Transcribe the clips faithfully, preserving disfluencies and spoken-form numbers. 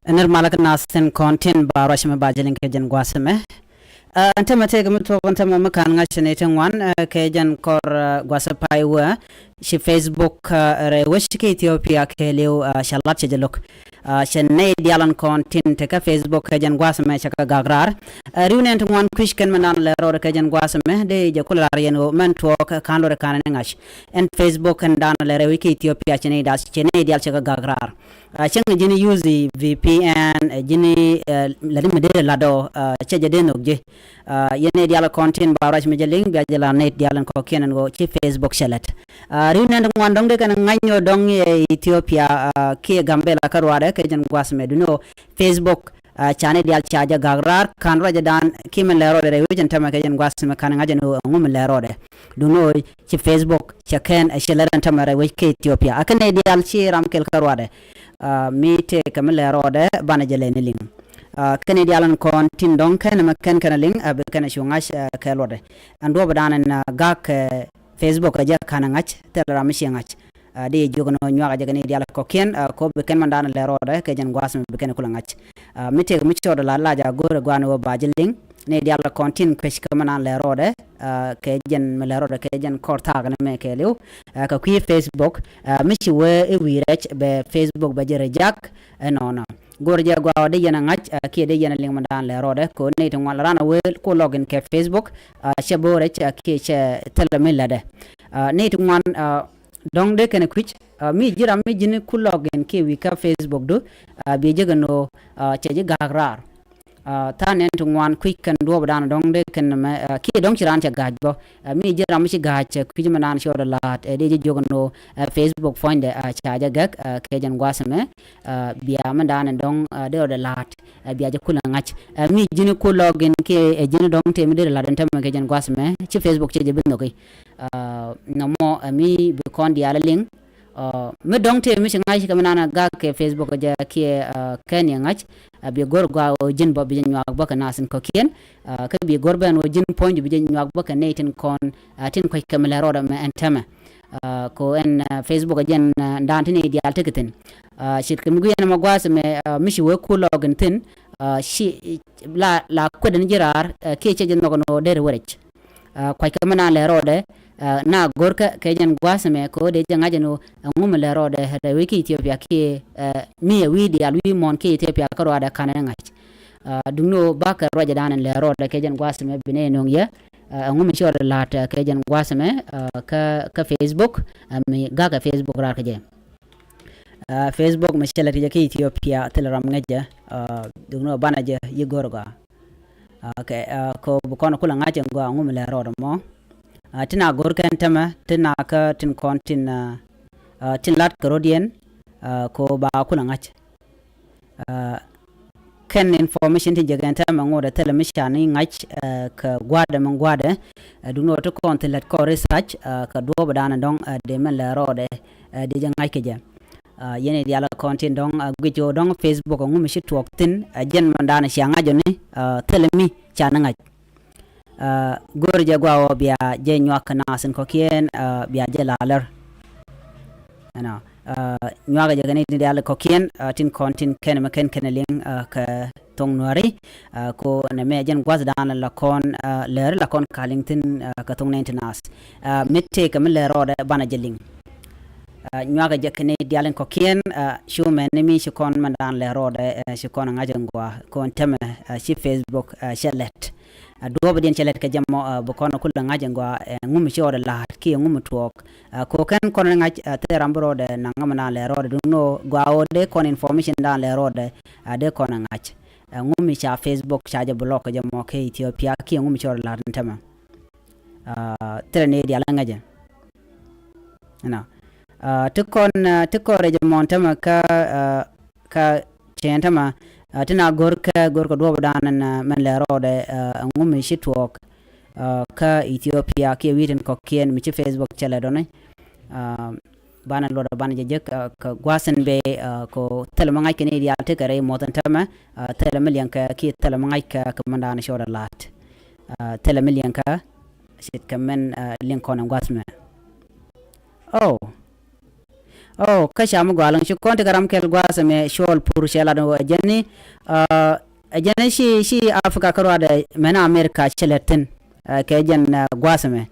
Ɛn nir malä kä nath tin kɔn tin ba ruac mi ba jɛ liŋ kɛ jɛn gua̱a̱th ɛmɛ. Ɛn tämɛ tëëkɛ mi tuɔɔk ɛn tämɛ mi ka̱n ŋa̱c ni ti ŋuan kɛ jɛn kɔr gua̱a̱th pay wee ci Facebook rɛy wec kä Ethiopia kɛɛliw cɛ lat cɛ jɛ lo̱k. Cɛ nɛy diaal ɛn kɔn tin te kä Facebook kɛ jɛn gua̱a̱th ɛmɛ cɛ kɛ gak raar. Riw nɛn ti ŋuan kui̱c kɛn mɛn dan lɛ rɔɔdɛ kɛ jɛn gua̱a̱th ɛmɛ dee jɛ kulɛ lar yɛn ɣöö mɛn tuɔɔk ka̱n luɔt ka̱n ni ŋa̱c. Ɛn Facebook kɛn dan lɛ rɛy wec kä Ethiopia cɛ nɛy diaal cɛ nɛy diaal cɛ kɛ gak raar. Cäŋ ji̱n yuthi V P N ji̱n lät mi dee lat ɔ cɛ jɛ dee nhök ji̱. Yɛn nɛy diaal kɔn tin ba ruac mi jɛ liŋ bia jɛ la nɛy diaal in kɔkiɛn in ɣöö ci Facebook cɛ lät. Riw nɛn ti ŋuan dɔ̱ŋ dee kɛn ŋa̱c nyɔɔ dɔ̱ŋ ɛ Ethiopia kiɛ Gambela kä ruaadɛ kɛ jɛn gua̱a̱th mɛ duni ɣöö Facebook ca nɛy diaal ca jɛ gak raar ka̱n ruacɛ dan ki min lɛ rɔɔdɛ rɛy wec in tämɛ kɛ jɛn gua̱a̱th mɛ ka̱n ŋa̱c ɛn ɣöö ɛŋu min lɛ rɔɔdɛ. Duni ɣöö ci Facebook cɛ kɛn ɛ ci lät ɛn tämɛ rɛy wec kɛ Ethiopia a kɛ nɛy diaal ci ram kɛl kä ruaadɛ. Mi tëëkɛ mi lɛ rɔɔdɛ banɛ jɛ lɛ ni liŋ. Kɛn i̱ diaal ɛn kɔn tin dɔ̱ŋ kɛn ɛmɛ kɛn kɛn liŋ bi kɛn cu ŋa̱c kɛ luɔtdɛ. Ɛn duɔ̱ɔ̱p dan ɛn gak kɛ Facebook ɛ jɛ ka̱n ŋa̱c thilɛ ram mi ciɛ ŋa̱c. Di jiök ɛn ɣöö nyuak ɛ jɛ kɛn i̱ diaal kɔ̱kiɛn kɛ ɣöö bi kɛn mɛn dan lɛ rɔɔdɛ kɛ jɛn gua̱a̱th ɛmɛ bi kɛn kulɛ ŋa̱c. Mi tëëkɛ mi cɔɔd ɛ la̱t lac a go̱o̱rɛ gua̱a̱n ɣöö ba jɛ liŋ ni diaal kɔn tin kuec kɛ mɛn dan lɛ rɔɔdɛ kɛ jɛn mi lɛ rɔɔdɛ kɛ jɛn kɔr thaak ni mɛ kɛɛliw kɛ kui̱ Facebook. Mi ci wee i̱ wi̱i̱ rɛc bɛ Facebook bɛ jɛ reject ɛnɔnɔ. Go̱o̱r jɛ gɔaa ɔ dee yɛn a ŋa̱c kiɛ dee yɛn a liŋ mɛn dan lɛ rɔɔdɛ kɛ ɣöö nɛy ti ŋuan la ran a wee ku login kɛ Facebook. Cɛ bo̱o̱rɛ kiɛ cɛ thilɛ mi lätdɛ. Nɛy ti ŋuan dɔ̱ŋ dee kɛn kui̱c mi ji̱ ram mi ji̱n ku login kiɛ wi̱i̱ kä Facebook du. Biɛ jek ɛn ɣöö cɛ ji̱ ga̱a̱k raar. Tha̱a̱ŋ nɛn ti ŋuan kui̱c kɛn duɔ̱ɔ̱p dan dɔ̱ŋ dee kɛn mɛ kiɛ dɔ̱ŋ ci raan cɛ ga̱a̱c bä. Mi ji̱ ram mi ci ga̱a̱c kui̱c mɛn dan cɔɔdɛ la̱a̱t dee ji̱ jiök ɛn ɣöö Facebook puɔ̱nydɛ ca jɛ gɛk kɛ jɛn gua̱a̱th ɛmɛ. Bia mɛn dan dɔ̱ŋ dee rɔɔdɛ la̱a̱t bia jɛ kulɛ ŋa̱c. Mi ji̱n ku login kiɛ ji̱n dɔ̱ŋ tëë mi dee la̱a̱t ɛn tämɛ kɛ jɛn gua̱a̱th ɛmɛ ci Facebook cɛ jɛ bi nhök i̱. Nɔmɔ mi bi kɔn diaal liŋ. Mi dɔ̱ŋ tëë mi ci ŋa̱c kɛ mi nan a gak kɛ Facebook jɛ kiɛ kɛn yɛ ŋa̱c. Bi go̱r gɔaa ɣöö ji̱n bä bi jɛ nyuak bä kɛ nath in kɔ̱kiɛn. Kä bi go̱r bɛn ɣöö ji̱n puɔ̱ny bi jɛ nyuak bä kɛ nɛy tin kɔn tin kuec kɛ mi lɛ rɔɔdɛ mɛ ɛn tämɛ. Ko ɛn Facebook jɛn dan tin i̱ diaal tekɛ thi̱n. Ce̱tkɛ mi guiɛn ɛmɛ gua̱a̱th ɛmɛ mi ci wee ku login thi̱n. Ci la la kuɛt ɛn ji̱ raar kiɛ cɛ jɛ nhɔk ɛn ɣöö derɛ wä rɛc. Kuackɛ mi nan lɛ rɔɔdɛ na go̱rkä kɛ jɛn gua̱a̱th ɛmɛ kɛ ɣöö dee jɛ ŋa̱c ɛn ɣöö ɛŋu mi lɛ rɔɔdɛ rɛy wec kä Ethiopia kiɛ mi ɛ wi̱i̱ diaal wi̱i̱ muɔ̱ɔ̱n kiɛ Ethiopia kä ruaadɛ ka̱n ɛ ŋa̱c. Duŋni ɣöö bakɛ ruacɛ dan lɛ rɔɔdɛ kɛ jɛn gua̱a̱th ɛmɛ bi nɛ nöŋ yɛ. Ɛŋu mi ci rɔɔdɛ la̱a̱t kɛ jɛn gua̱a̱th ɛmɛ kä kä Facebook. Mi gakɛ Facebook raar kɛ jɛ. Facebook mi cɛ lɛ ti jɛ kä Ethiopia thilɛ ram ŋäcɛ. Duŋni ɣöö banɛ jɛ yi go̱r gɔaa. Kɛ ko bi kɔn kulɛ ŋa̱c ɛn gɔaa ɛŋu mi lɛ rɔɔdɛ mɔ. Tin a go̱r kɛn tämɛ tin a kä tin kɔn tin tin lat kɛ rɔ̱diɛn. Ko ba kulɛ ŋa̱c. Kɛn information ti jɛ kɛn tämɛ ŋot ɛ thilɛ mi ca ni ŋa̱c kɛ gua̱dɛ mi gua̱dɛ. Duŋni ɣöö ti kɔn thi lät kɔn research kɛ duɔ̱ɔ̱p dan dɔ̱ŋ dee mɛn lɛ rɔɔdɛ dee jɛ ŋa̱c kɛ jɛ. Yɛn i̱ diaal kɔn tin dɔ̱ŋ guic ɣöö dɔ̱ŋ Facebook ɛŋu mi ci tuɔɔk thi̱n jɛn mɛn dan cia ŋa̱c ɔni thilɛ mi ca ni ŋa̱c. Go̱o̱r jɛ gɔaa ɣöö bia jɛ nyuak kɛ nath in kɔ̱kiɛn bia jɛ la̱a̱lär. Ɛnɔ nyuakɛ jɛ kɛ ni diaal kɔ̱kiɛn tin kɔn tin kɛn mɛ kɛn kɛn liŋ kɛ thoŋ nuääri. Ko nɛ mɛ jɛn gua̱th dan la kɔn lɛr la kɔn ka liŋ thi̱n kɛ thoŋ nɛn ti nath. Mi tëëkɛ mi lɛ rɔɔdɛ banɛ jɛ liŋ. Nyuakɛ jɛ kɛ ni diaal in kɔ̱kiɛn cu mɛ ni mi ci kɔn mɛ dan lɛ rɔɔdɛ ci kɔn ŋa̱c in gɔaa kɔn tämɛ ci Facebook cɛ lɛt. Duɔ̱ɔ̱pdiɛn cɛ lɛt kɛ jɛ mɔ bi kɔn kulɛ ŋa̱c in gɔaa ɛŋu mi ci rɔɔdɛ la̱a̱t kiɛ ɛŋu mi tuɔɔk. Ko kɛn kɔn ŋa̱c thil ram bi rɔɔdɛ naŋ mɛ dan lɛ rɔɔdɛ duŋni ɣöö gɔaa ɣöö dee kɔn information dan lɛ rɔɔdɛ dee kɔn ŋa̱c. Ɛŋu mi ca Facebook ca jɛ block kɛ jɛ mɔ kɛ Ethiopia kiɛ ɛŋu mi ci rɔɔdɛ la̱a̱t in tämɛ. Thilɛ ni diaal ŋäcɛ. Ɛnɔ ti kɔn ti kɔn rɛc mɔn tämɛ kä kä cɛn tämɛ. Ti na go̱r kɛ go̱r kɛ duɔ̱ɔ̱p dan mɛn lɛ rɔɔdɛ ɛŋu mi ci tuɔɔk kä Ethiopia kiɛ wi̱i̱ tin kɔ̱kiɛn mi ci Facebook cɛ lɛ dɔni. Banɛ luɔt banɛ jɛ jek kɛ gua̱a̱th in bɛ kɛ thilɛ mi ŋa̱c kɛ ni diaal tekɛ rɛy muɔth in tämɛ. Thilɛ mi liɛŋkɛ kiɛ thilɛ mi ŋa̱c kɛ kɛ mɛn dan cɔɔdɛ la̱a̱t. Thilɛ mi liɛŋkɛ ce̱tkɛ mɛn liŋ kɔn in gua̱a̱th mɛ. Oh. Oh, kä ca mi gɔaa liŋ, ci kɔn ti kɛ ram kɛl gua̱a̱th ɛmɛ Cuɔl Pur cɛ lat ɛ jɛn ni, ɛ jɛn ni ci, ci Africa kä ruaadɛ mɛn America cɛ lɛt thi̱n, ɛ, kɛ jɛn, ɛ, gua̱a̱th ɛmɛ.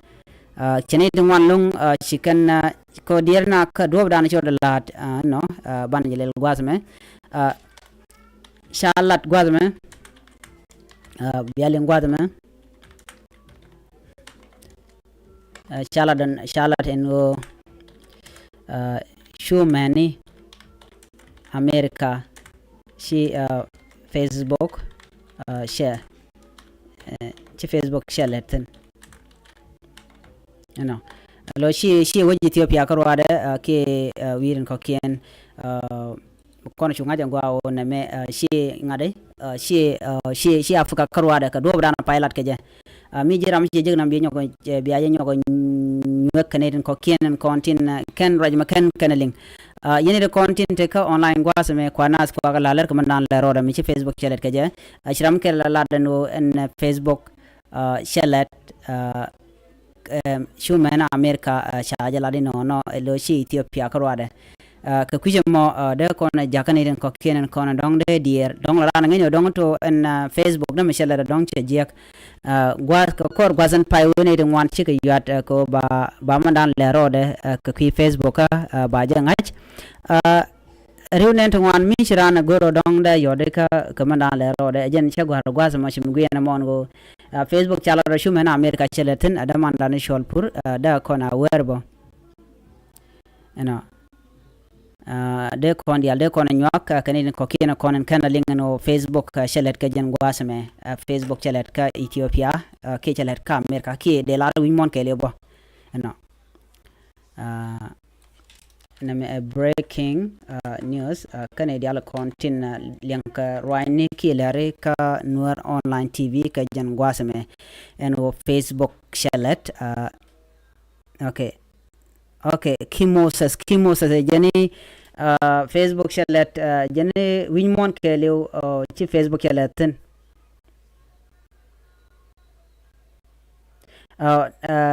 Ɛ, cɛ ni ti ŋuan lo̱ŋ, ɛ, ci kɛn, ɛ, kɛ diɛɛr na kä duɔ̱ɔ̱p dan cɛ rɔ la̱a̱t, ɛ, nɔ, ɛ, banɛ jɛ lɛl gua̱a̱th ɛmɛ. Ɛ, ca lat gua̱a̱th ɛmɛ. Ɛ, bia liŋ gua̱a̱th ɛmɛ. Ɛ, ca lat ɛn, ca lat ɛn ɣöö, ɛ, cu mɛni America ci, ɛ, Facebook, ɛ, cɛ, ɛ, ci Facebook cɛ lɛt thi̱n. Ɛnɔ. Lo ci, ci wec Ethiopia kä ruaadɛ, ɛ, kiɛ, ɛ, wi̱i̱ rin kɔ̱kiɛn, ɛ, kɔn cu ŋa̱c ɛn gɔaa ɣöö nɛmɛ, ɛ, ci ŋa̱t, ɛ, ci, ɛ, ci, ci Africa kä ruaadɛ kɛ duɔ̱ɔ̱p dan pay lat kɛ jɛ. Ɛ, mi ji̱ ram ci jek nam bi nyɔk, ɛ, bia jɛ nyɔk nyuek kɛn itin kɔ̱kiɛn ɛn kɔn tin, ɛ, kɛn ruac mɛ kɛn kɛn liŋ. Ɛ, yɛn itin kɔn tin te kä online gua̱a̱th mɛ kua naath kua kɛ la lɛr kɛ mɛn dan lɛr rɔɔdɛ mi ci Facebook cɛ lɛt kɛ jɛ. Ɛ, ci ram kɛ la lat ɛn ɣöö ɛn, ɛ, Facebook, ɛ, cɛ lɛt, ɛ, Ɛm, cu mɛn America, ɛ, ca jɛ lat inɔnɔ, ɛ, lo ci Ethiopia kä ruaadɛ. Ɛ, kɛ kui̱c ɛmɔ, ɛ, dee kɔn ɛ jakä ni tin kɔ̱kiɛn ɛn kɔn ɛ dɔ̱ŋ dee diɛɛr. Dɔ̱ŋ la raan ŋäc ɔ dɔ̱ŋ to ɛn, ɛ, Facebook dee mi cɛ lɛt ɛ dɔ̱ŋ cɛ jiɛk. Ɛ, gua̱th kɛ kɔr gua̱th ɛn pay wen ɛ ti ŋuan cikɛ yuat, ɛ, kɛ ba, ba mɛn dan lɛ rɔɔdɛ, ɛ, kɛ kui̱ Facebook kä, ɛ, ba jɛ ŋa̱c. Ɛ, Riw nɛn ti ŋuan mi ci raan a go̱r ɔ dɔ̱ŋ dee yɔt ikä kɛ mɛn da̱a̱n lɛ rɔɔdɛ ɛ jɛn cä gua̱r gua̱th mɔ ci mi guiɛn ɛmɔn ɣöö, ɛ, Facebook ca lat ɔ cu mɛn America cɛ lɛ thi̱n ɛ dämandan i̱ Cuɔl Pur, ɛ, dee kɔn a wɛɛr bä. Ɛnɔ. Ɛ, dee kɔn diaal dee kɔn a nyuak, ɛ, kɛn in kɔ̱kiɛn ɛ kɔn in kɛn a liŋ ɛn ɣöö Facebook, ɛ, cɛ lɛt kɛ jɛn gua̱th mɛ, ɛ, Facebook cɛ lɛt kä Ethiopia, ɛ, kiɛ cɛ lɛt kä America kiɛ dee lar wi̱c muɔ̱n kɛɛliw bä. Ɛnɔ. Ɛ, nɛmɛ ɛ breaking, ɛ, news, ɛ, kɛnɛ diaal kɔn tin, ɛ, liɛŋ kɛ ruanyni kiɛ lɛri kä Nuer Online T V kɛ jɛn gua̱a̱th mɛ ɛn ɣöö Facebook cɛ lɛt, ɛ, okay. Okay, Kim Moses, Kim Moses, ɛ, jɛni, ɛ, Facebook cɛ lɛt, ɛ, jɛni wi̱c muɔ̱ɔ̱n kɛɛliw, ɛ, ci Facebook cɛ lɛt thi̱n. Ɛ, ɛ,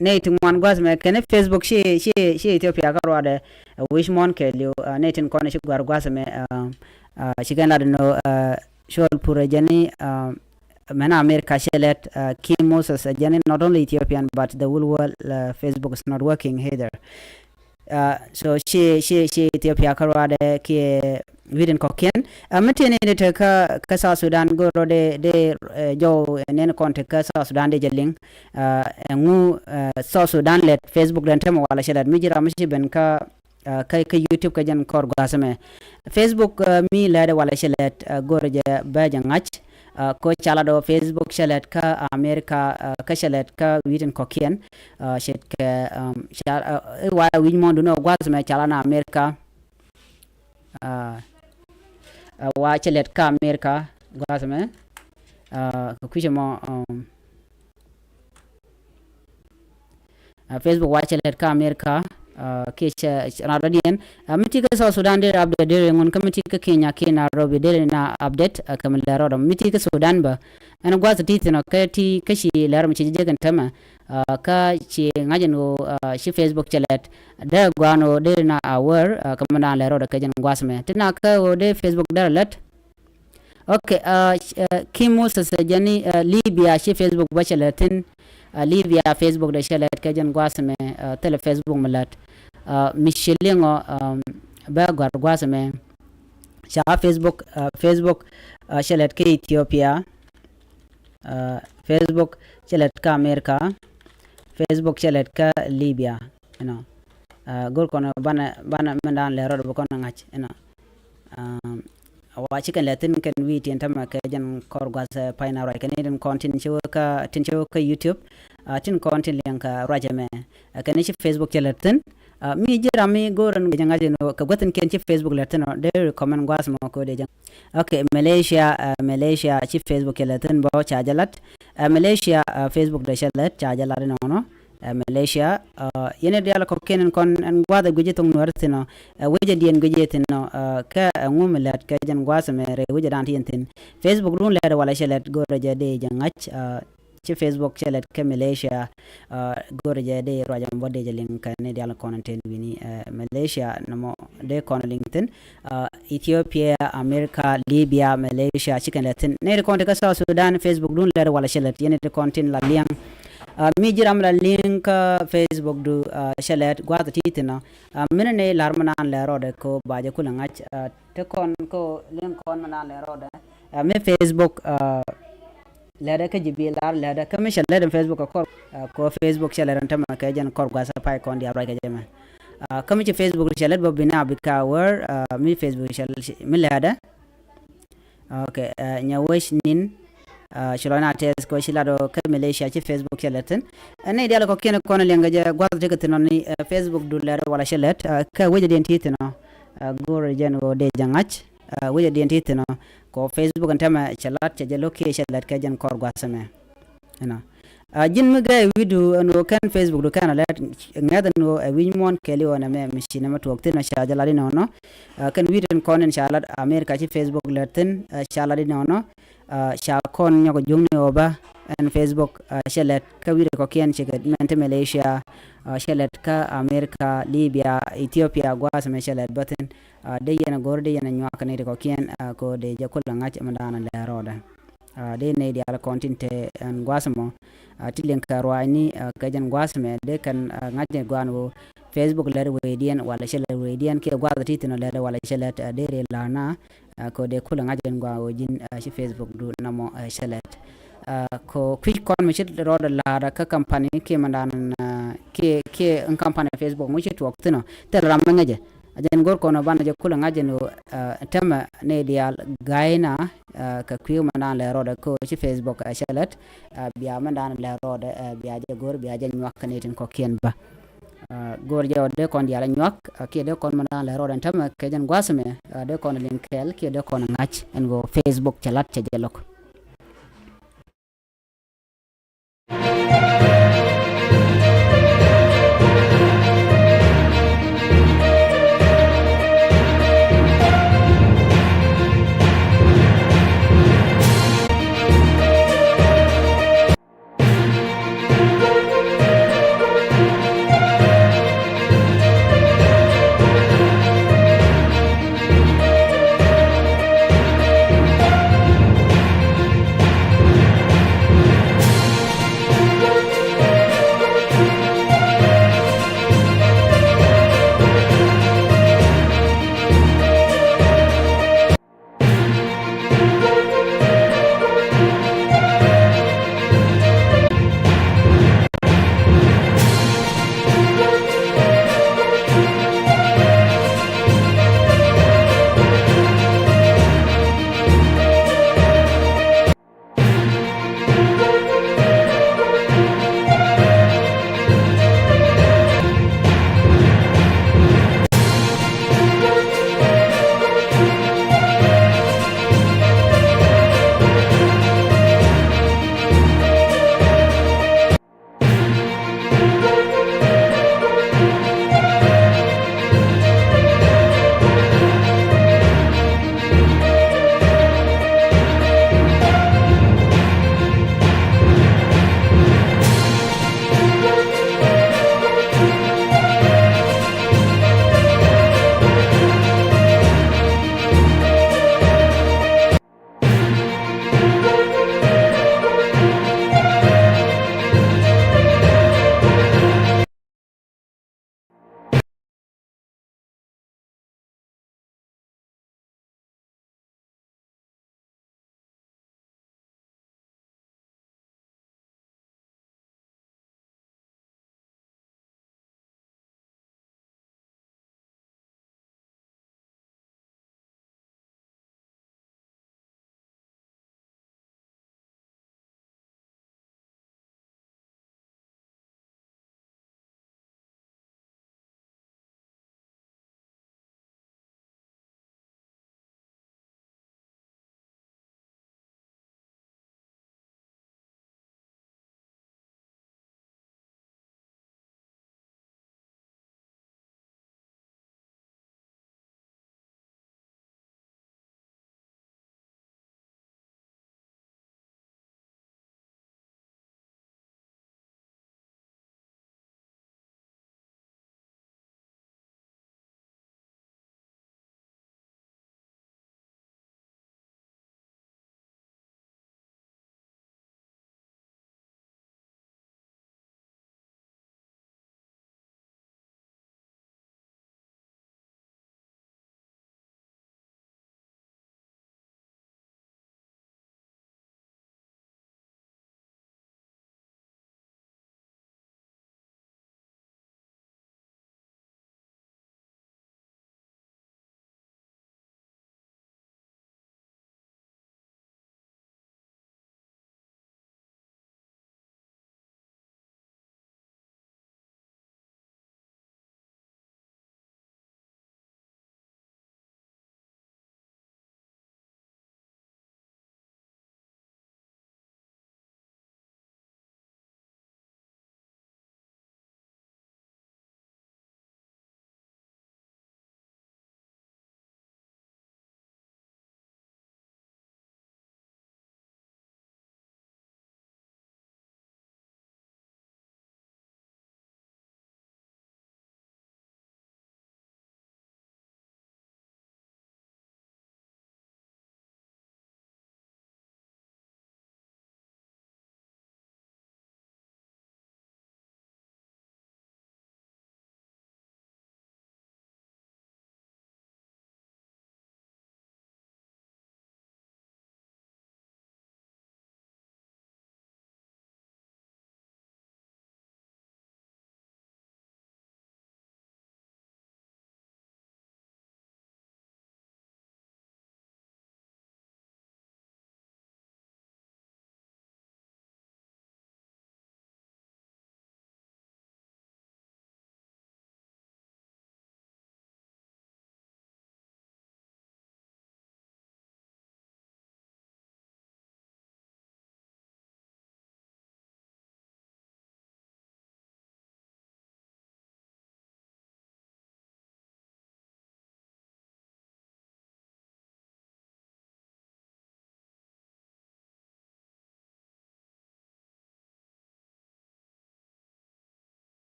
nɛy ti ŋuan gua̱th mɛ kɛn Facebook ci, ci, ci Ethiopia kä ruaadɛ, ɛ, wi̱c muɔ̱ɔ̱n kɛɛliw, ɛ, nɛy tin kɔn ci gua̱r gua̱th mɛ, ɛ, ɛ, ci kɛn lat nɔ, ɛ, Cuɔl Pur ɛ jɛni, ɛ, mɛn America cɛ lɛt, ɛ, Kim Moses ɛ jɛni not only Ethiopian but the whole world, ɛ, Facebook is not working either. Ɛ, so ci, ci, ci Ethiopia kä ruaadɛ kiɛ wi̱i̱din kɔ̱kiɛn. Ɛ, mi tiɛni ni te kä, kä South Sudan go̱r rɔ dee, dee, ɛ, jɔw, ɛ, nɛn kɔn te kä South Sudan dee jɛ liŋ. Ɛ, ɛŋu, ɛ, South Sudan lɛt Facebook dɛn tɛmɛ walɛ cɛ lɛt mi ji̱ ram mi ci ben kä, ɛ, kä, kä YouTube kä jɛn kɔr gua̱a̱th mɛ. Facebook, ɛ, mi lɛt walɛ cɛ lɛt, ɛ, go̱r jɛ bɛ jɛ ŋa̱c. Ɛ, ko ca lat ɔ Facebook cɛ lɛt kä America, ɛ, kä cɛ lɛt kä wi̱i̱din kɔ̱kiɛn. Ɛ, ce̱tkɛ, ɛm, ca, ɛ, ɛ, wa wi̱c muɔ̱ɔ̱n duni ɔ gua̱th mɛ ca lat ni America. Ɛ, ɛ, wa cɛ lɛt kä America gua̱th mɛ. Ɛ, kɛ kui̱cɛ mɔ, ɛm, Ɛ, Facebook wa cɛ lɛt kä America, ɛ, kiɛ cɛ ran rɔ̱diɛn. Ɛ, mi ti kä South Sudan deri update deri ŋun kä mi ti kä Kenya kiɛ Nairobi deri na update, ɛ, kɛ mi lɛr rɔ̱dɔ. Mi ti kä Sudan bä. Ɛn gua̱th ti thi̱n ɔ kä ti kä ci lɛr mi ci jek ɛn tämɛ. Ɛ, kä ci ŋa̱c ɛn ɣöö, ɛ, ci Facebook cɛ lɛt. Dee gua̱a̱n ɣöö deri na aware, ɛ, kɛ mi da̱a̱n lɛr rɔ̱dɔ kɛ jɛn gua̱th mɛ. Ti na kä ɣöö dee Facebook dee lɛt. Ok, ɛ, ɛ, Kim Moses, ɛ, jɛni, ɛ, Libya ci Facebook bä cɛ lɛt thi̱n. Ɛ, Libya Facebook dee cɛ lɛt kɛ jɛn gua̱a̱th mɛ, ɛ, thilɛ Facebook mi lät. Ɛ, mi ci liŋɔ, ɛm, bä gɔ̱a̱r gua̱a̱th mɛ. Ca Facebook, ɛ, Facebook, ɛ, cɛ lɛt kä Ethiopia. Ɛ, Facebook cɛ lɛt kä America. Facebook cɛ lɛt kä Libya. You know. Ɛ, go̱r kɔn banɛ, banɛ mɛn da̱a̱n lɛr rɔ̱dɔ bi kɔn ŋa̱c, you know. Ɛ, wa ci kɛn lɛ thi̱n kɛn wi̱i̱ tin tämɛ kɛ jɛn kɔr gua̱th, ɛ, pay na ruac kɛn tin kɔn tin ci wä kä, tin ci wä kä YouTube. Ɛ, tin kɔn tin liɛŋ kä ruac ɛmɛ. Ɛ, kɛn ci Facebook cɛ lɛ thi̱n. Ɛ, mi ji̱ ram mi go̱r ɛn guic ŋa̱c ɛn ɣöö kɛ gua̱th tin kɛn ci Facebook lɛ thi̱n ɔ, dee recommend gua̱th mɔ kɛ wä dee jɛ. Ok, Malaysia, ɛ, Malaysia ci Facebook cɛ lɛ thi̱n bä ca jɛ lat. Ɛ, Malaysia, ɛ, Facebook dee cɛ lɛ ca jɛ lat inɔnɔ. Ɛ, Malaysia, ɛ, yɛn diaal kɔ̱kiɛn ɛn kɔn ɛn gua̱th ɛ guic ɛ thok Nuäär thi̱n ɔ, ɛ, wecɛ diɛn guic ɛ thi̱n ɔ, ɛ, kɛ ɛŋu mi lät kɛ jɛn gua̱th ɛmɛ rɛy wecɛ dan ti yɛn thi̱n. Facebook dun lɛt walɛ cɛ lɛt go̱rɛ jɛ dee jɛ ŋa̱c, ɛ, ci Facebook cɛ lät kä Malaysia. Go̱rɛ jɛ dee ruac ɛmɔ bä dee jɛ liŋ kɛ ni dial kɔn tin wi̱ni Malaysia nɔmɔ dee kɔn liŋ thi̱n. Ethiopia, America, Libya, Malaysia, ci kɛn lät thi̱n. Ni di kɔn ti kä South Sudan, Facebook dun lät walɛ cɛ lät, yɛn di kɔn tin la liŋ. Mi ji̱ ram la liŋ kä Facebook du cɛ lät gua̱th ti thi̱n ɔ. Min ni lar mi naan lɛ rɔɔdɛ ko ba jɛ kulɛ ŋa̱c. Ti kɔn ko liŋ kɔn mi naan lɛ rɔɔdɛ. Mi Facebook lɛtdɛ kä ji̱ bi lar lɛtdɛ kä mi cɛ lɛt in Facebook kɛ kɔr. Ko Facebook cɛ lɛt in tämɛ kɛ jɛn kɔr gua̱th pay kɔn diaal ruac kɛ jɛ mɛ. Kä mi ci Facebook cɛ lɛt bä bi na bi ka wär mi Facebook cɛ mi lɛtdɛ. Ok, nyɛ wec nin. Ci lɔc na tɛth kɛ wec ci lat ɔ kä Malaysia ci Facebook cɛ lɛt thin. Ni dial kɔ kiɛn kɔn liɛŋ kɛ jɛ gua̱th ti kɛ thin ɔ ni Facebook du lɛt walɛ cɛ lɛt. Kä wec diɛn ti thin ɔ. Go̱rɛ jɛn ɣöö dee jɛ ŋa̱c. Wec diɛn ti thin ɔ kɔ Facebook ɛn tämɛ cɛ lat cɛ jɛ lo̱k kiɛ cɛ lɛt kɛ jɛn kɔr gua̱th ɛmɛ. Ɛnɔ ji̱n mi gɛɛ wi̱cdu ɛn ɣöö kɛn Facebook du kɛn a lɛt ŋɛth ɛn ɣöö ɛ wi̱c muɔ̱ɔ̱n kɛɛliw ɛn ɛmɛ mi ci nɛmɛ tuɔɔk thi̱n ɔ ca jɛ lat inɔnɔ. Kɛn wi̱cdu ɛn kɔn in ca lat America ci Facebook lɛt thi̱n ca lat inɔnɔ. Ca kɔn nyɔk juŋni ɣöö bä ɛn Facebook cɛ lɛt kä wi̱cdu kɔkiɛn cikɛ mɛn ti Malaysia. Cɛ lɛt kä America, Libya, Ethiopia gua̱a̱th mɛ cɛ lɛt bä thi̱n. Dee yɛn a go̱r dee yɛn a nyuak ni ti kɔkiɛn ko dee jɛ kulɛ ŋa̱c mɛ da̱a̱n a lɛ rɔɔdɛ. Dee nɛy diaal kɔn tin te ɛn gua̱a̱th mɔ. Ti liŋ kɛ ruaacni kɛ jɛn gua̱a̱th mɛ dee kɛn ŋa̱c ni gua̱a̱n ɣöö Facebook lɛt wecdiɛn walɛ cɛ lɛt wecdiɛn kiɛ gua̱a̱th ti thi̱n ɔ lɛt walɛ cɛ lɛt dee rɛy la̱a̱na. Ko dee kulɛ ŋa̱c jɛn gua̱a̱n ɣöö ji̱n ci Facebook du namɔ cɛ lɛt. Ko kui̱c kɔn mi ci rɔɔdɛ la̱a̱dä kä kampani kiɛ mɛndan kiɛ kiɛ ɛn kampani Facebook mi ci tuɔɔk thi̱n ɔ thil ram mi ŋäcɛ. A jɛn go̱r kɔn ɔ banɛ jɛ kulɛ ŋa̱c jɛn ɣöö tämɛ ni diaal ga̱yna kɛ kui̱ mɛndan lɛ rɔɔdɛ ko ci Facebook cɛ lɛt. Bia mɛndan lɛ rɔɔdɛ bia jɛ go̱r bia jɛ nyuak kɛ ni tin kɔkiɛn bä. Go̱r jɛ ɔ dee kɔn diaal nyuak kiɛ dee kɔn mɛndan lɛ rɔɔdɛ tämɛ kɛ jɛn gua̱a̱th mɛ dee kɔn liŋ kɛɛl kiɛ dee kɔn ŋa̱c ɛn ɣöö Facebook cɛ lat cɛ jɛ lo̱k.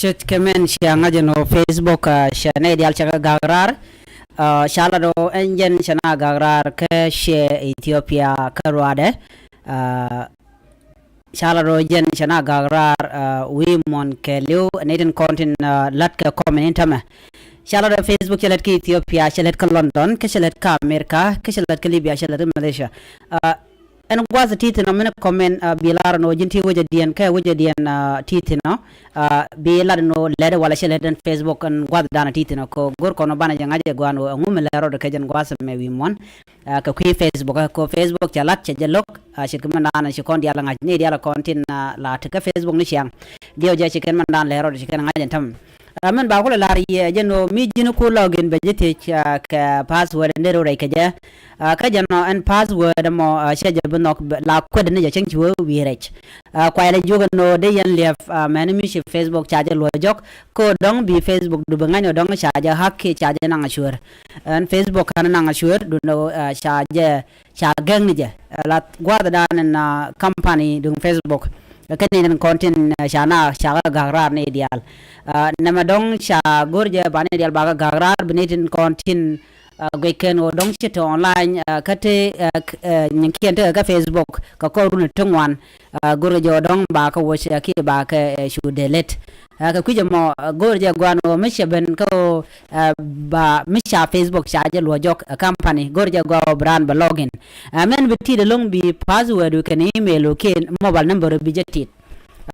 Ce̱tkɛ mɛn cia ŋa̱c ɛn ɣöö Facebook, ah, cɛ nɛy diaal cɛ kɛ gak raar. Ah, ca lat ɣöö ɛn jɛn cɛ na gak raar kä ciɛ Ethiopia kä ruaadɛ. Ah, ca lat ɣöö jɛn cɛ na gak raar, ah, wi̱i̱ muɔ̱n kɛɛliw nɛy tin kɔn tin, ah, la̱t kɛ comment in täämɛ. Ca lat ɣöö Facebook cɛ lät kä Ethiopia, cɛ lät kä London, kä cɛ lät kä America, kä cɛ lät kä Libya, cɛ lät kä Malaysia. Ah, ɛn gua̱th ti thi̱n ɔ min comment, ah, bi lar ɛn ɣöö ji̱n ti wecädiɛn kɛ wecädiɛn, ah, ti thi̱n ɔ, ah, bi lat ɛn ɣöö lɛt walɛ cɛ lät ɛn Facebook ɛn gua̱thdan ti thi̱n ɔ. Kɛ ɣöö go̱r kɔn ɔ banɛ jɛ ŋa̱c ɛ gɔaa ɛn ɣöö ɛŋu mi lɛr rɔɔdɛ kɛ jɛn gua̱th ɛmɛ wi̱i̱ muɔ̱n. Ah, kɛ kui̱ Facebook, ah, kɛ Facebook cɛ lat cɛ jɛ lo̱k, ah, ce̱tkɛ mɛndan ci kɔn diaal ŋa̱c ni diaal kɔn tin, ah, la te kä Facebook ni ciaŋ. Diɛw jɛ ci kɛn mɛndan lɛr rɔɔdɛ ci kɛn ŋa̱c ɛn täämɛ. Ah, mɛn ba kulɛ lar yɛ jɛn ɣöö mi ji̱n ku login bɛ ji̱ thiec, ah, kɛ password in dee rɔ rɛc kɛ jɛ. Ah, kä jɛn ɔ ɛn password ɛmɔ, ah, cɛ jɛ bi nhɔk bɛ, la kuɛt ni jɛ cäŋ ci wee wi̱i̱ rɛc. Ah, kuayɛ lɛ jiök ɛn ɣöö dee yɛn liɛp, ah, mɛn mi ci Facebook ca jɛ luɔc jɔk. Kɛ ɣöö dɔ̱ŋ bi Facebook du bi ŋa̱c ni ɣöö dɔ̱ŋ ca jɛ hack kiɛ ca jɛ naŋ a cueer. Ɛn Facebook ka̱n naŋ a cueer du ni ɣöö, ah, ca jɛ ca gɛŋ ni jɛ. Ah, la gua̱thdan ɛn, ah, company duŋ Facebook. Kɛ ni tin kɔn tin, ah, ca na ca kɛ gak raar ni diaal. Ah, nɛmɛ dɔ̱ŋ ca go̱r jɛ ba ni diaal ba kɛ gak raar bi ni tin kɔn tin, ah, guic kɛn ɣöö dɔ̱ŋ ci te online, ah, kä te, ah, k-, ah, nyiŋkiɛn tekɛ kä Facebook kɛ kɔr run ti ŋuan. Ah, go̱r kɛ jɛ ɣöö dɔ̱ŋ ba kɛ woc, ah, kiɛ ba kɛ, eh, cu delete. Ah, kɛ kui̱c ɛmɔ, ah, go̱r jɛ gɔaa ɛn ɣöö mi cɛ ben kä ɣöö, ah, ba mi ca Facebook ca jɛ luɔc jɔk, ah, company go̱r jɛ gɔaa ɣöö bi raan bɛ login. Ah, mɛn bi ti̱i̱t ɛlɔ̱ŋ bi password kɛnɛ email kɛnɛ mobile number bi jɛ ti̱i̱t.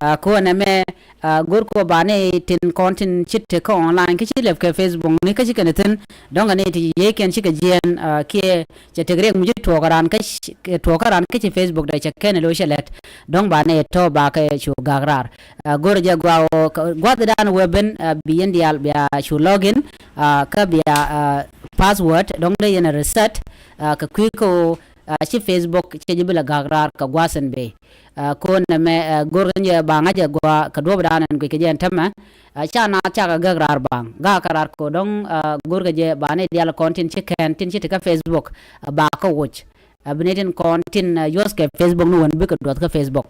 Ah, kɛ ɣöö nɛmɛ, ah, go̱r kɛ ɣöö ba ni tin kɔn tin ci te kä online kä ci lɛp kɛ Facebook ni kä ci kɛn thi̱n. Dɔ̱ŋ kɛ ni ti yiey kɛn cikɛ jiɛɛn, ah, kiɛ cɛ tek riɛk mi ci tuɔɔk raan kä ci, kɛ tuɔɔk kä raan kä ci Facebook dɛ cɛ kɛn lo̱c cɛ lɛt. Dɔ̱ŋ ba ni tɔ̱ ba kɛ cu gak raar. Ah, go̱r jɛ gɔaa ɣöö kɛ gua̱thdan wee ben, ah, bi yɛn diaal bia cu login, ah, kä bia, ah, password dɔ̱ŋ dee yɛn reset, ah, kɛ kui̱ kɛ ɣöö, ah, ci Facebook cɛ ji̱ bi lɛ gak raar kɛ gua̱th ɛn bee. Ah, kɛ ɣöö nɛmɛ, ah, go̱r kɛn jɛ ba ŋa̱c ɛ gɔaa kɛ duɔ̱ɔ̱pdan ɛn guic kɛ jɛ ɛn täämɛ. Ah, ca na cakɛ gak raar baŋ. Gak kɛ raar kɛ ɣöö dɔ̱ŋ, ah, go̱r kɛ jɛ ba ni diaal kɔn tin ci kɛn tin ci te kä Facebook, ah, ba kɛ woc. Ah, bi ni tin kɔn tin, ah, use kɛ Facebook ni wän bikɛ duɔth kä Facebook.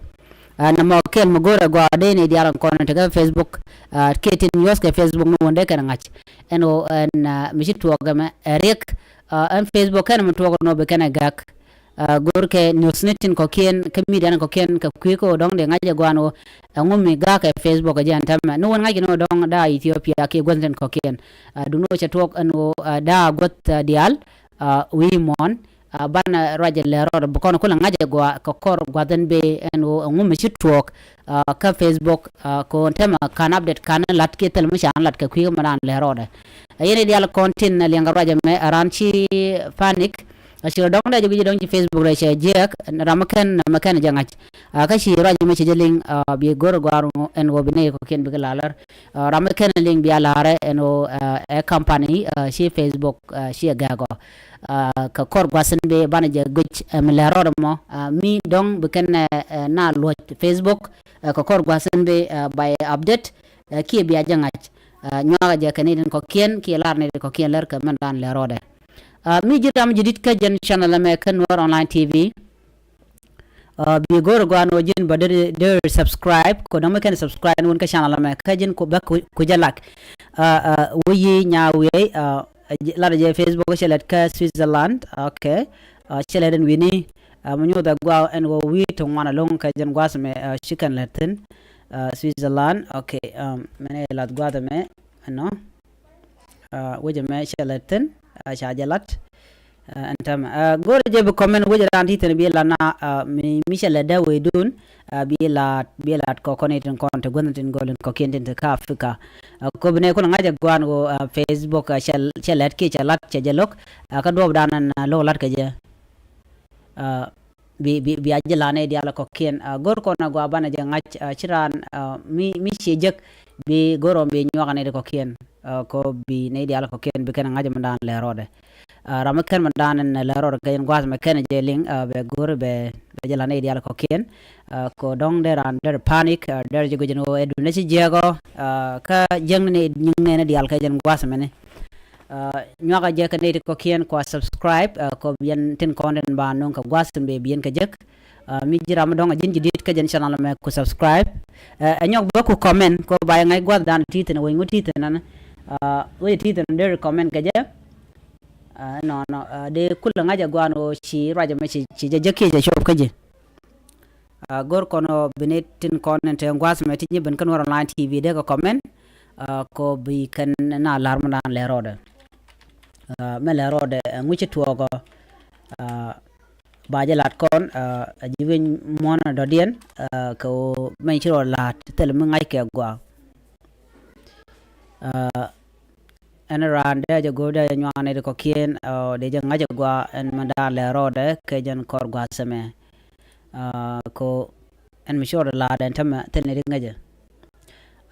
Ah, nɛmɔ kɛl mi go̱r ɛ gɔaa dee ni diaal kɔn te kä Facebook, ah, kiɛ tin use kɛ Facebook ni wän dee kɛn ŋa̱c. Ɛn ɣöö ɛn, ah, mi ci tuɔɔk ɛmɛ ɛ riɛk, ah, ɛn Facebook kɛn mi tuɔɔk ɛn ɣöö bi kɛn ɛ gak. Ah, go̱r kɛ news ni tin kɔ̱kiɛn kä media ni kɔ̱kiɛn kɛ kui̱ kɛ ɣöö dɔ̱ŋ dee ŋa̱c ɛ gɔaa ɛn ɣöö ɛŋu mi gak kɛ Facebook ɛ jɛ ɛn täämɛ. Ni wän ŋa̱c kɛn ɣöö dɔ̱ŋ daa Ethiopia kiɛ gua̱th ni tin kɔ̱kiɛn. Ah, duŋni ɣöö cɛ tuɔɔk ɛn ɣöö, ah, daa gua̱th, ah, diaal, ah, wi̱i̱ muɔ̱ɔ̱n, ah, banɛ ruac ɛ lɛr rɔɔdɛ bi kɔn kulɛ ŋa̱c ɛ gɔaa kɛ kɔr gua̱th ɛn bee ɛn ɣöö ɛŋu mi ci tuɔɔk, ah, kä Facebook, ah, kɛ ɣöö ɛn täämɛ ka̱n update ka̱n la̱t kiɛ thil mi ca lat kɛ kui̱ mi raan lɛr rɔɔdɛ. Ah, yɛn i̱ diaal kɔn tin, ah, liɛŋkɛ ruac ɛmɛ, ah, raan ci panic. Ah, ci rɔ dɔ̱ŋ dee jɛ guic dɔ̱ŋ ci Facebook rɛy cɛ jiɛɛk, ram mi kɛn, mi kɛn jɛ ŋa̱c. Ah, kä ci ruac ɛmɛ ci jɛ liŋ, ah, bi go̱r gɔaa ɛn ɣöö bi nɛy kɔ̱kiɛn bikɛ la̱r. Ah, ram mi kɛn liŋ bia la̱rɛ ɛn ɣöö, ah, ɛ company, ah, ci Facebook, ah, ci ɛ gak ɔ. Ah, kɛ kɔr gua̱th ɛn bee banɛ jɛ guic, ah, mi lɛr rɔɔdɛ mɔ, ah, mi dɔ̱ŋ bi kɛn, ah, ah, na luɔ̱c Facebook, ah, kɛ kɔr gua̱th ɛn bee, ah, ba yɛ update, ah, kiɛ bia jɛ ŋa̱c. Ah, nyuakɛ jɛ kɛ ni tin kɔ̱kiɛn kiɛ lar ni tin kɔ̱kiɛn lɛr kɛ mɛn dan lɛr rɔɔdɛ. Ah, mi ji̱ ram ji̱ di̱t kä jɛn channel ɛmɛ kä Nuer Online T V. Ah, bi go̱r gɔaa ɛn ɣöö ji̱n bä dee, dee subscribe, kɛ dɔ̱ŋ mi kɛn subscribe ni wän kä channel ɛmɛ kä ji̱n ku bä ku, ku jɛ like. Ah, ah, wä yi nya wiey, ah, lat jɛ Facebook cɛ lɛt kä Switzerland. Okay. Ah, cɛ lɛt ɛn wi̱ni. Ah, mi nyuuth ɛ gɔaa ɛn ɣöö wi̱i̱ ti ŋuan ɛlɔ̱ŋ kɛ jɛn gua̱th ɛmɛ, ah, ci kɛn lɛt thi̱n. Ah, Switzerland. Okay. Ah, mɛn ɛ lath gua̱th ɛmɛ ɛnɔ. Ah, wecɛ mɛ cɛ lɛ thi̱n, ah, ca jɛ lat. Ah, ɛn täämɛ, ah, go̱rɛ jɛ bi comment wecɛ raan ti thi̱n bi lat na, ah, mi, mi cɛ lɛ dee wecdun, ah, bi lat, bi lat kɔ kɔn itin kɔn ti guänh tin gɔl in kɔkiɛn tin ti kä Africa. Ah, kɔ bi nɛ kulɛ ŋa̱c ɛ gua̱a̱n ɣöö, ah, Facebook, ah, cɛ, cɛ lɛt kiɛ cɛ lat cɛ jɛ lo̱k, ah, kä duɔ̱ɔ̱pdan ɛn, ah, lo̱k lat kɛ jɛ. Ah, bi, bi, bia jɛ la̱r nɛy diaal kɔ̱kiɛn. Ah, go̱r kɔn agua banɛ jɛ ŋa̱c, ah, ci raan, ah, mi, mi ciɛ jek bi go̱r ɔm bi nyuak nɛy ti kɔ̱kiɛn. Ah, kɔ bi nɛy diaal kɔ̱kiɛn bi kɛn ŋa̱c mi daan lɛ rɔɔdɛ. Ah, ram mi kɛn mi daan ɛn lɛ rɔɔdɛ kɛ jɛn gua̱a̱th mi kɛn jɛ liŋ, ah, bɛ go̱r bɛ, bɛ jɛ la̱r nɛy diaal kɔ̱kiɛn. Ah, kɔ dɔ̱ŋ dee raan dee panic, ah, dee jɛ guic ni ɣöö ɛ duundɛ ci jiɛk ɔ, ah, kä jiäkni nɛy nyiŋ nɛɛni diaal kɛ jɛn gua̱a̱th mɛni. Ah, nyuakä jɛ kɛ nɛy ti kɔ̱kiɛn kua subscribe, ah, kɔ bi yɛn tin kɔn tin ba nöŋ kɛ gua̱th tin bɛ bi yɛn kɛ jek. Ɛ, mi ji̱ ram mi dɔ̱ŋ a ji̱n ji̱ di̱t kä jɛn channel ɛmɛ ku subscribe. Ɛ, ɛ nyɔk bä ku comment kɛ ɣöö ba yɛ ŋa̱c gua̱th dan ti̱i̱ thi̱n wec ŋu ti̱i̱ thi̱n ɛn. Ɛ, wec ti̱i̱ thi̱n dee recommend kɛ jɛ. Ɛ, nɔnɔ, ɛ, dee kulɛ ŋa̱c ɛ gua̱a̱n ɣöö ci ruac ɛmɛ ci, ci jɛ jɛ kiɛ jɛ cop kä ji̱. Ɛ, go̱r kɔn ɣöö bi ni tin kɔn in te gua̱a̱th ɛmɛ ti nyi ben kä Nuɛr Online T V dee kɛ comment. Ɛ, kɛ ɣöö bi kɛn na la̱r mi dan lɛ rɔɔdɛ. Ɛ, mɛ lɛ rɔɔdɛ, ɛ, ŋuci tuɔɔkɔ. Ɛ, ba jɛ lat kɔn, ɛ, a ji̱ wi̱ny muɔ̱n dɔ̱diɛn, ɛ, kɛ ɣöö mɛny ci rɔ la̱a̱t thil mi ŋa̱c kɛ gɔaa. Ɛ, ɛn raan dee jɛ go̱o̱r dee jɛ nyuak nɛy ti kɔ̱kiɛn, ɛ, dee jɛ ŋa̱c ɛ gɔaa ɛn mɛ da̱a̱n lɛ rɔɔdɛ kɛ jɛn kɔr gua̱a̱th ɛmɛ. Ɛ, kɛ ɣöö ɛn mi ci rɔ la̱a̱t ɛn tämɛ thil nɛy ti ŋäcɛ.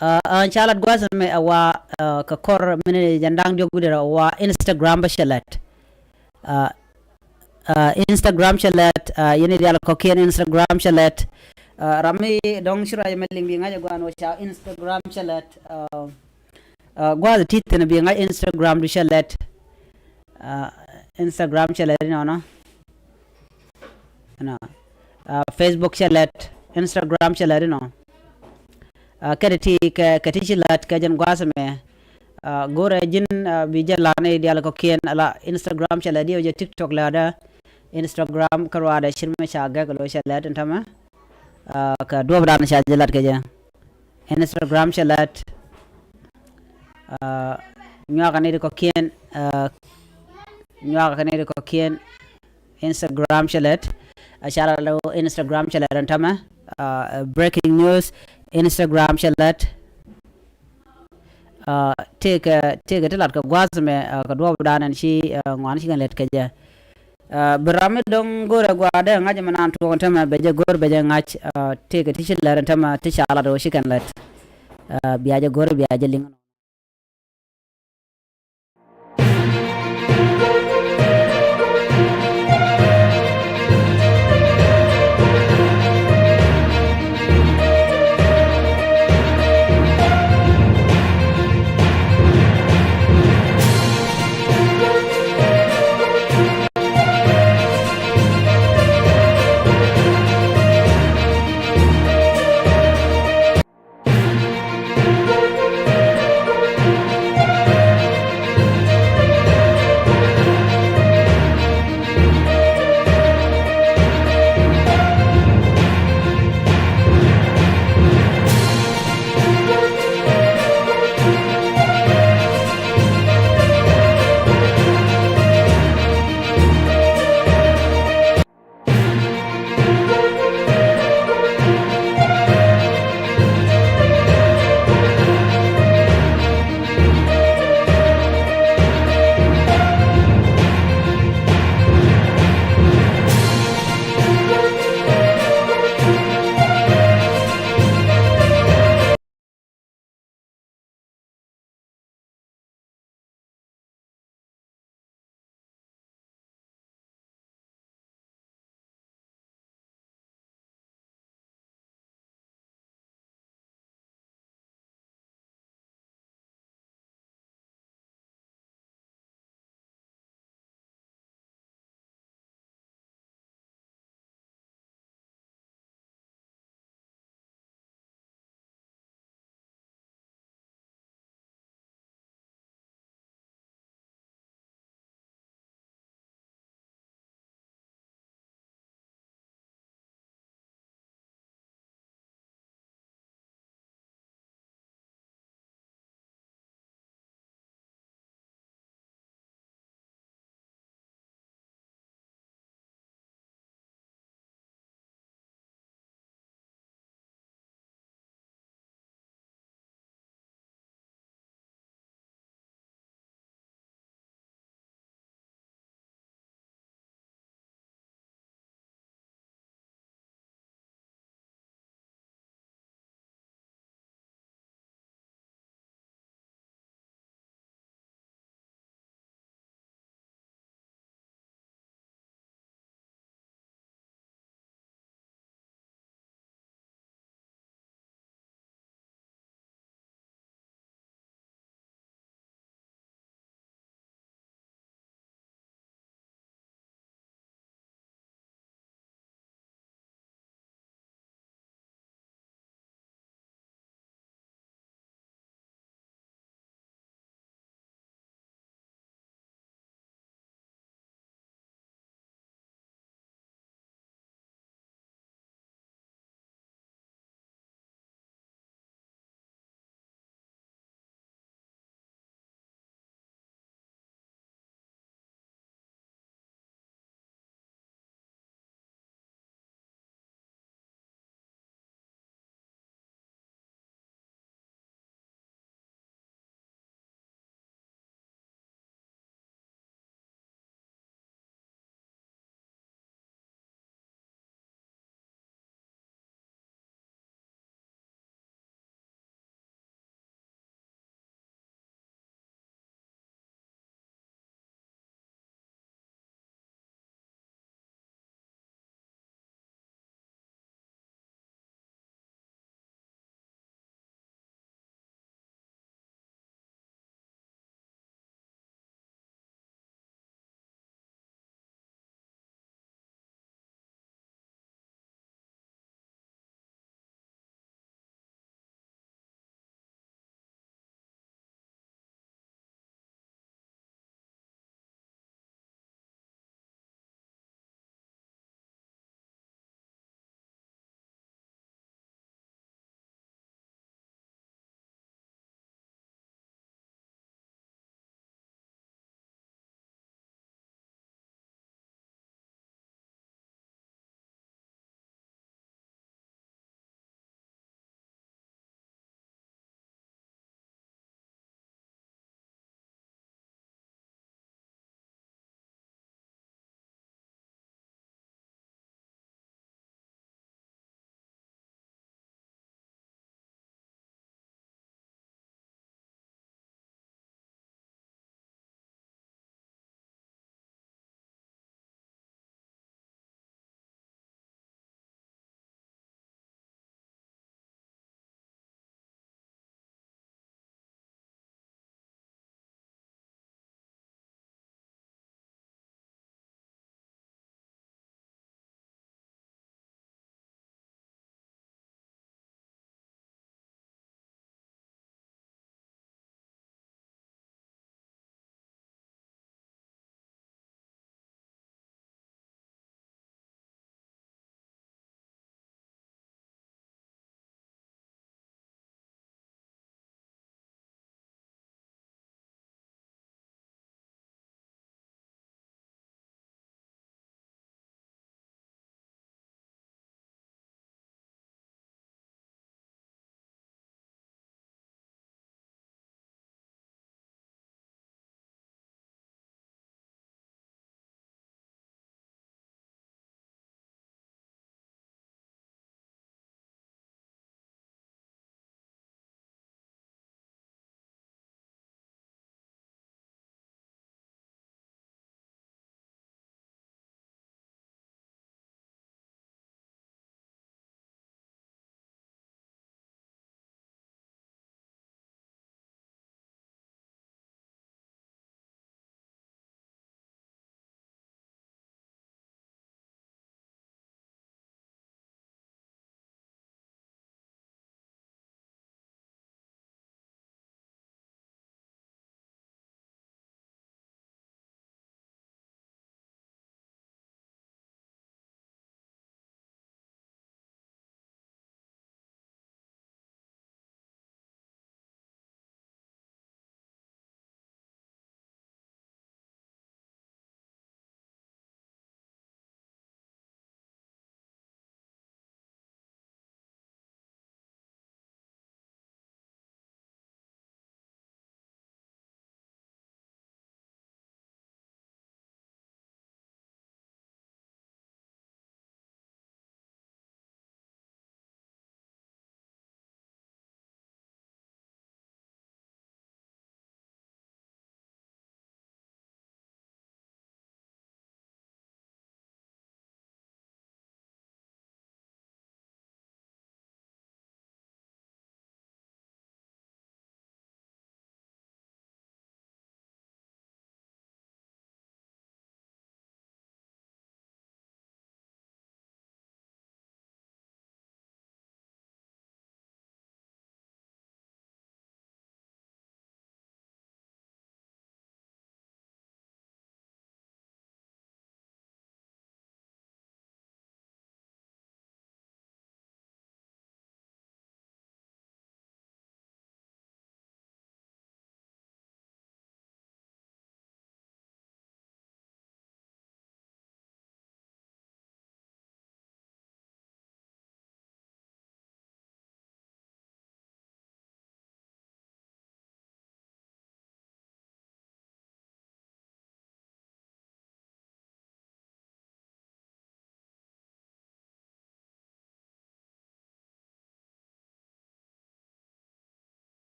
Ɛ, ɛ, ca lat gua̱a̱th ɛmɛ ɛ wa, ɛ, kɛ kɔr mini jɛn da̱ŋ diɔ̱k wi̱cdɛ rɛw ɛ wa Instagram bä cɛ lɛt. Ɛ, ɛ, Instagram cɛ lɛt, ɛ, yɛn i̱ diaal kɔ̱kiɛn Instagram cɛ lɛt. Ɛ, ram mi dɔ̱ŋ ci ruac ɛmɛ liŋ bi ŋa̱c ɛ gua̱a̱n ɣöö ca Instagram cɛ lɛt. Ɛ, ɛ, gua̱a̱th ti̱i̱ thi̱n bi ŋa̱c Instagram du cɛ lɛt. Ɛ, Instagram cɛ lɛt inɔnɔ. Nɔ. Ɛ, Facebook cɛ lɛt, Instagram cɛ lɛt inɔ. Ɛ, kɛ ti ti kɛ, kɛ ti ci lɛt kɛ jɛn gua̱a̱th ɛmɛ. Ɛ, go̱rɛ ji̱n, ɛ, bi jɛ la̱r nɛy diaal kɔ̱kiɛn ala Instagram cɛ lɛt, diɛw jɛ TikTok lɛt ɛ. Instagram kä ruaadɛ cir mi ca gɛk lo̱ cɛ lɛt in tämɛ. Ɛ, kɛ duɔ̱ɔ̱p dan ca jɛ lat kɛ jɛ. Instagram cɛ lɛt. Ɛ, nyuakä nɛy ti kɔ̱kiɛn, ɛ, nyuakä nɛy ti kɔ̱kiɛn. Instagram cɛ lɛt. Ɛ, ca lat ɛ Instagram cɛ lɛt ɛn tämɛ. Ɛ, breaking news, Instagram cɛ lɛt. Ɛ, tëëkɛ, tëëkɛ ti lat kɛ gua̱a̱th ɛmɛ, ɛ, kɛ duɔ̱ɔ̱p dan ɛn ci, ɛ, ŋuan ci kɛn lɛt kɛ jɛ. Ɛ, bi ram mi dɔ̱ŋ go̱rɛ gua̱a̱r dee ŋa̱c ɛmɛ naan tuɔɔk ɛn tämɛ bɛ jɛ go̱r bɛ jɛ ŋa̱c, ɛ, tëëkɛ ti ci lɛt ɛn tämɛ ti ca lat ɣöö ci kɛn lɛt. Ɛ, bia jɛ go̱r bia jɛ liŋ.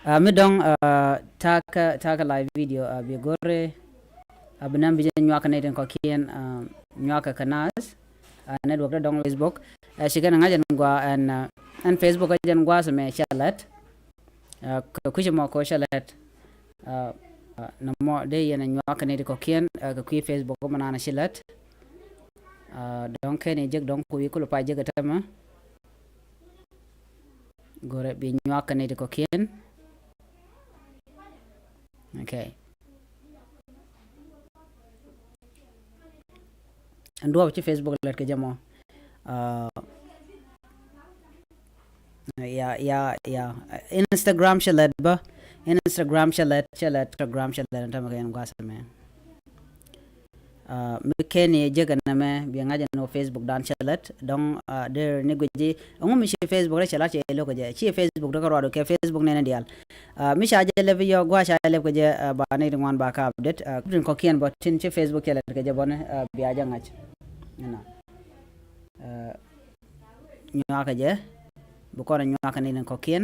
Ah, mi dɔ̱ŋ, ah, ta̱a̱ kä, ta̱a̱ kä live video, ah, bi go̱rɛ, ah, bi nɛm bi jɛ nyuak kɛ nɛy tin kɔ̱kiɛn, ah, nyuak kɛ kɛ naath, ah, network dee dɔ̱ŋ Facebook. Ah, ci kɛn ŋa̱c ɛn gua ɛn, ah, ɛn Facebook ɛ jɛn gua̱a̱th ɛmɛ cɛ lät. Ah, kɛ kui̱c ɛmɔ kɛ cɛ lät. Ah, ah, nɔmɔ dee yɛn ɛ nyuak kɛ nɛy tin kɔ̱kiɛn, ah, kɛ kui̱ Facebook mɛ naan ɛ ci lät. Ah, dɔ̱ŋ kɛn i̱ jek dɔ̱ŋ ku i̱ kulu pa jek ɛ tämɛ. Go̱rɛ bi nyuak kɛ nɛy tin kɔ̱kiɛn. Okay. Ɛn duɔ̱ɔ̱p ci Facebook lät kɛ jɛ mɔ. Ah, ya, ya, ya. Instagram cɛ lät bä. Instagram cɛ lät, cɛ lät, Instagram cɛ lät, ɛn tämɛ kɛ ɛn gua̱a̱th ɛmɛ. Ah, mi kɛn i̱ jek ɛn ɛmɛ bi ŋa̱c ɛn ɣöö Facebook dan cɛ lät dɔ̱ŋ, ah, dee ni guic ji̱ ɛŋu mi ci Facebook rɛy cɛ lat cɛ lo̱k kɛ jɛ, ci Facebook dee kɛ ruaadu kɛ Facebook nɛn diaal. Ah, mi ca jɛ lɛp i̱ yɔ gua̱a̱ ca jɛ lɛp kɛ jɛ, ah, ba nɛy ti ŋuan ba ka update, ah, tin kɔ̱kiɛn bä tin ci Facebook cɛ lät kɛ jɛ bä ni, ah, bia jɛ ŋa̱c. Ɛnɔ. Ah, nyuakä jɛ bi kɔn nyuakä ni tin kɔ̱kiɛn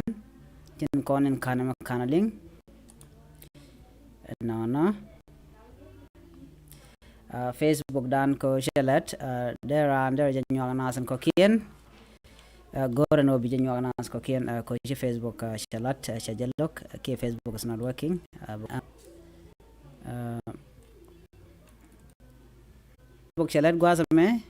tin kɔn in ka̱n mɛ ka̱n liŋ. Nɔnɔ. Ah, Facebook dan ko cɛ lät, ah, dee raan dee jɛ nyuak naath in kɔ̱kiɛn. Ah, go̱rɛ ni wä bi jɛ nyuak naath kɔ̱kiɛn, ah, ko ci Facebook, ah, cɛ lät, ah, cɛ jɛ lo̱k, ah, kiɛ Facebook is not working. Ah, ah, Facebook cɛ lät gua̱a̱th ɛmɛ.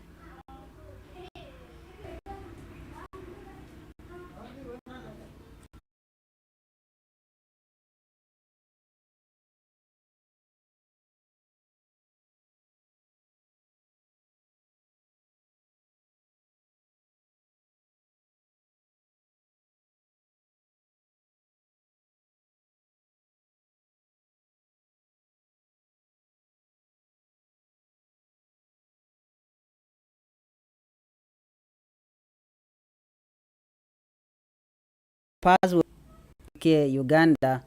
Password kiɛ Uganda.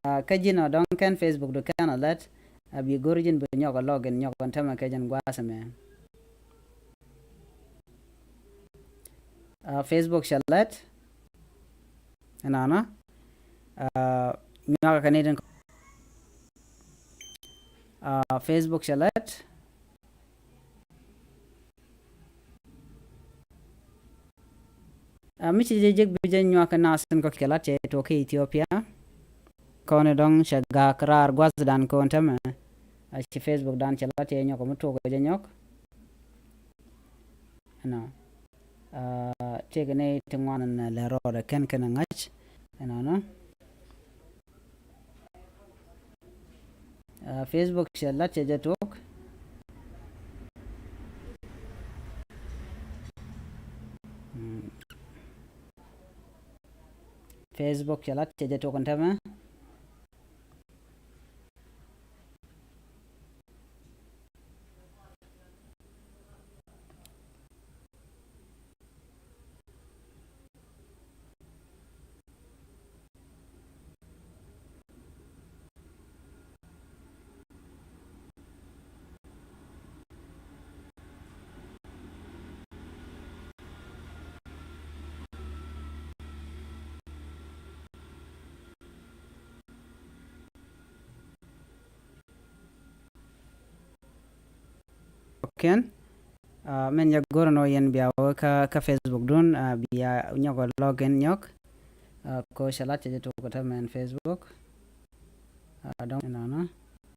Ah, kä ji̱n ɔ dɔ̱ŋ kɛn Facebook du kɛn ɔ lät, ah, bi go̱r ji̱n bi nyɔk ɔ login nyɔk ɔ tämɛ kɛ jɛn gua̱a̱th ɛmɛ. Ah, Facebook cɛ lät. Ɛnɔnɔ. Ah, nyuakä kɛ ni tin. Ah, Facebook cɛ lät. Ah, mi ci jɛ jek bi jɛ nyuak kɛ naath tin kɔ̱kiɛn lat cɛ tuɔk kä Ethiopia. Kɔn i̱ dɔ̱ŋ cɛ ga̱a̱k raar gua̱thdan kɔn tämɛ. Ah, ci Facebook dan cɛ lat cɛ nyɔk mi tuɔk jɛ nyɔk. Ɛnɔ. Ah, tëëkɛ ni ti ŋuan ɛn lɛ rɔɔdɛ kɛn kɛn ɛ ŋa̱c. Ɛnɔnɔ. Ah, Facebook cɛ lat cɛ jɛ tuɔk. Mm. Facebook cɛ lat cɛ jɛ tuɔk ɛn tämɛ. Kɛn, ah, mɛn jɛ go̱r nɔ yɛn bia wä kä, kä Facebook dun, ah, bia nyɔk login nyɔk. Ah, ko cɛ lat cɛ jɛ tok tä mɛn Facebook. Ah, dɔŋ nɔnɔ.